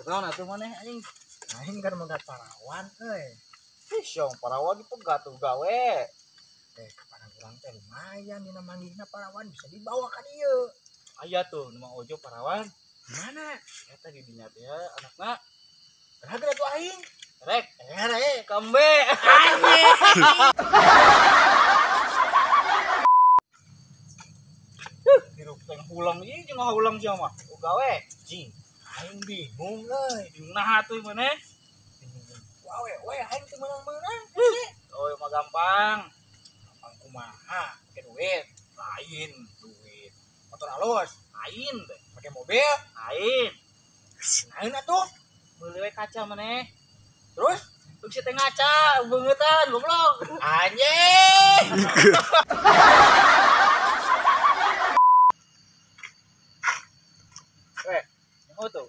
Kunaon atuh maneh anjing? Aing kan megat parawan euy. Ih, siong parawan dipegat tuh gawe. Kapan urang teh lumayan dina manggihna parawan bisa dibawa ka dieu. Aya tuh nu Mang Ojo parawan. Mana? Eta di dinya teh anakna. Rek atuh aing. Rek, rek kambe. Anjing. Hirup teh ulang ieu jeung ngaulang sia mah. Gawe. Jing, aing bingung euy. Nah atuh maneh. Wae we aing teu meunang-meunang. Oh, mah gampang. Gampang kumaha? Pake duit. Lain duit. Motor halus. Lain teh. Pake mobil. Lain. Naeun atuh. Meuli we kaca maneh. Terus bisa teh ngaca, beungetan goblok. Anjing. Nyaho tuh.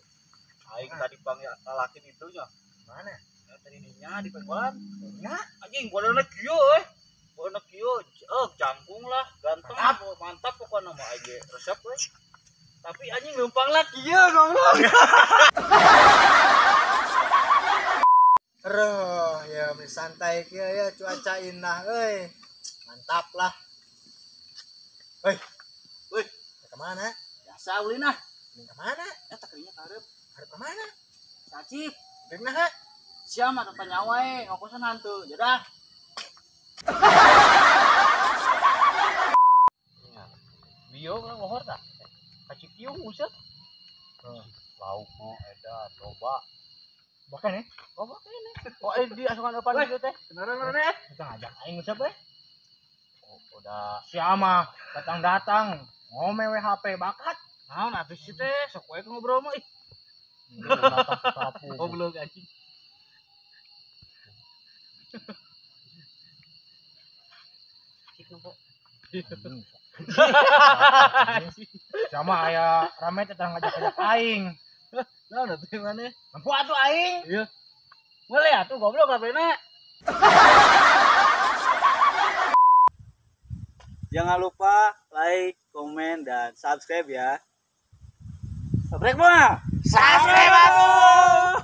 Aing tadi panggil lalaki itu nya. Mana? Ya, tadi dinya di penggolan. Nya, anjing bolona kieu euy. Bolona kieu, jangkung lah, ganteng, mantap pokokna mah aing resep euy. Tapi anjing leumpang lah kieu goblok. Roh, ya santai kieu ya cuaca indah euy. Mantap lah. Euy. Euy, ke mana? Biasa ulin ah. Ulin ke mana? Eta kerinya karep. Karep ke mana? Sacip. Rek naha? Sia mah tanya wae, ngokosan hantu. Jadah. Ya. Bio kan lohor tah. Kacikiung useup. Heeh. Lauk mah edan loba. Bahkan ya? Oh, bahkan ini. Oh, di asukan depan gitu teh. Beneran mana? Kita ngajak aing useup we. Oh, udah. Sia mah datang-datang ngome we HP bakat. Naon atuh sih teh, sok we ngobrol mah ih. Goblok anjing. Cik nopo. Sama aya rame teh ngajak-ngajak aing. Naon atuh maneh? Mampu atuh aing. Iya. Boleh atuh goblok HP-na. Jangan lupa like, komen, dan subscribe ya. Subscribe mah. Subscribe atuh.